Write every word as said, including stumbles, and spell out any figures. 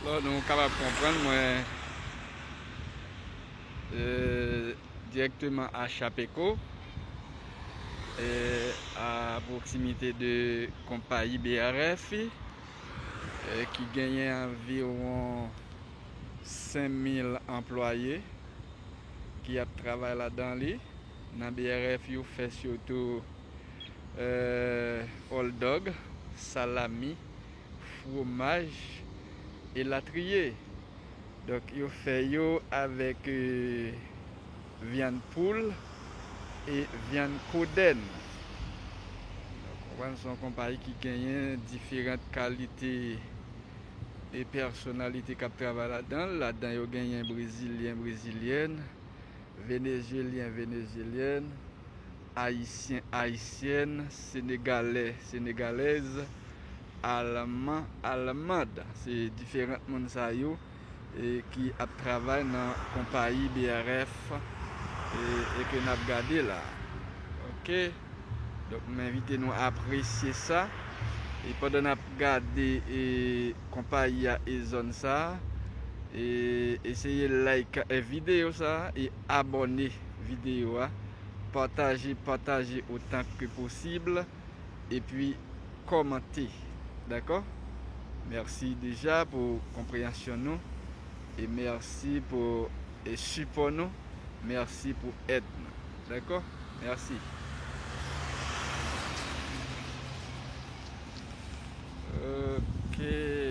Lò nou kapab konprann mwen, e, dirèkteman a Chapeco, e, a pwoksimite de konpayi B R F, e, ki genyen anviwon senk mil anplwaye ki ap travay ladan li. Nan B R F, yo fè sitou, e, hot dog, salami, fwomaj, elatriye. Donk, yo fè yo avèk, e, vyann poul e vyann kodèn. Donk, ou konprann, se yon konpayi ki genyen diferan kalite e pèsonalite k ap travay ladan l. Ladan yo genyen brezilyen, brezilyèn, venezyelyen, venezyelyèn, ayisyen, ayisyèn, senegalè, senegalèz, alman, almand. Se diferan moun sa yo, e, ki ap travay nan konpayi B R F, e, e ke n ap gade la. Oke? Donk, m envite nou apresye sa. E pandan n ap gade, e, konpayi a e zòn sa a, e eseye like, e, videyo sa a e abòne videyo a. Pataje, pataje otan ke posib. Epi kòmante. Dakò? Mèsi deja pou konpreyansyon nou. E mèsi pou, e, sipò nou. Mèsi pou èd nou. Dakò? Mèsi. Oke.